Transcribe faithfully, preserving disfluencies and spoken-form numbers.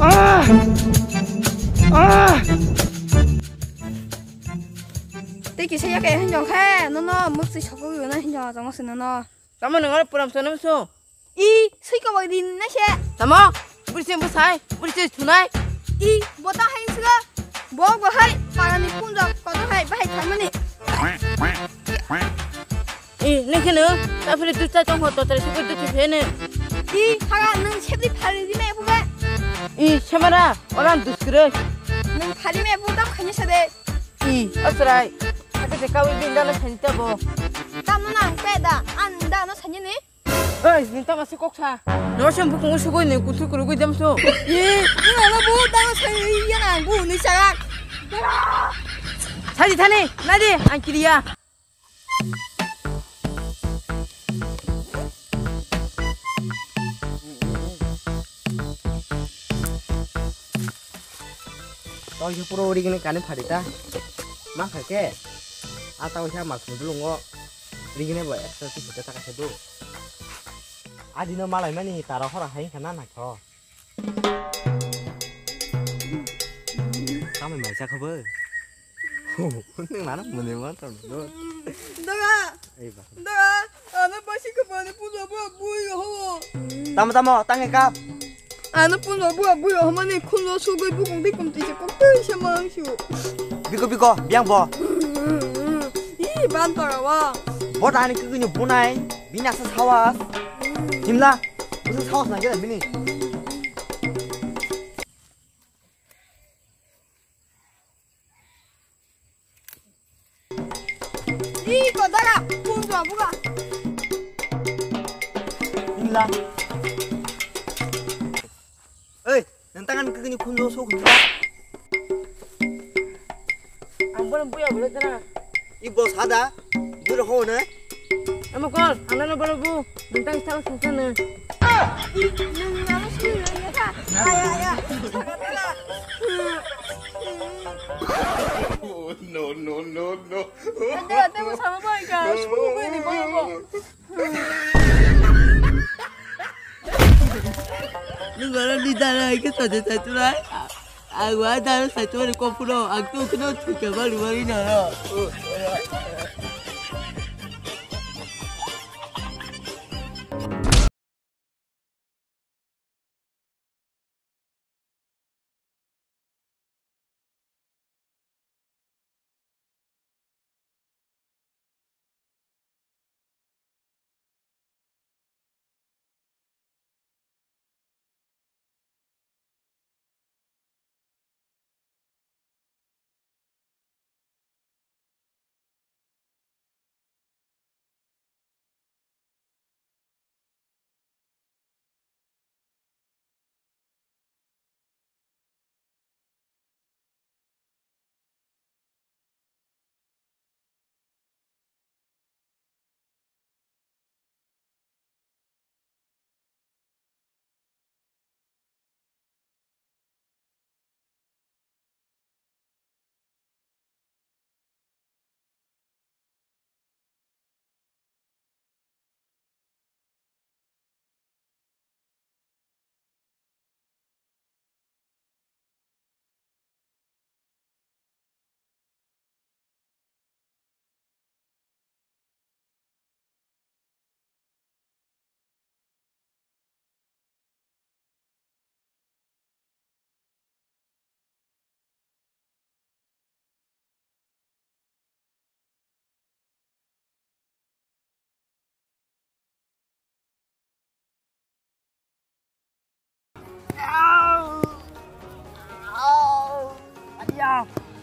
Ah! Ah! Tei kisa yak hinjong khe, nono mukti sokwi gana hinjong jongma sino no. Tamo nang aro puram sono so. I, sui ko bai din na se. Tamo, buri se bwsai, buri se thunai. I, bota hai sila. Bo bo hai, parani punjo, koto hai, bahai tharmani. I, nang khe no, ta phiri tu ta tong ho, to tare sukui tu tu phene. I, haga nang sepli phari di me buga. I, semara, orang duskure. Nang phari me buga tam khanya sade. I, asrai. Ate se kawi bin dano sani tabo. Tamo nang peda, an dano sani ni. Oi, nini tama se kok sa. No sem bukung sugoi ni kuthur kurugoi dam so. Ye, ni mama bo dano sani ye nang bu ni chagak. Sadi thani, nadi, ang kiriya. Tawisa puro rigini kani pharita. Ma kha khe. A tawisa mas mudulungo. Rigini bo extra si sita taka sedu. Adino malai mani tara hora hai khana na kho. Tamo mai cha kha bo. Nang nana mune ma tamo. Daga. Ei ba. Daga. Ano basi ka pani puja ba bui ho. Tamo tamo tangi kap. Ano puja ba bui ho mani khunlo sugui bukung bikum ti se kok tei se mang su. Biko biko biang bo. Ih ban para wa. Bo tani kugui ni bunai. Bini asa sawas. Himla. Usu sawas na gila bini. Ih, kau darah, pun tu buka. Himla. Oi, nang tangan kagini khunjo so khunjo. Ang bono buya boleh tena. I bos hada, buro ho ne. Amo kol, ang nano bono bu, bintang sal sungsa ne. I, nang nano sini ne ka. Aya, aya. No, no, no, no. Ate, ate, mo sama bai ka. Sini bai ni bono bo. Nung oro ni dara hai khe saja saja lai. Ang wa dara saja ni kopuro, ang tu keno thika bali bali na.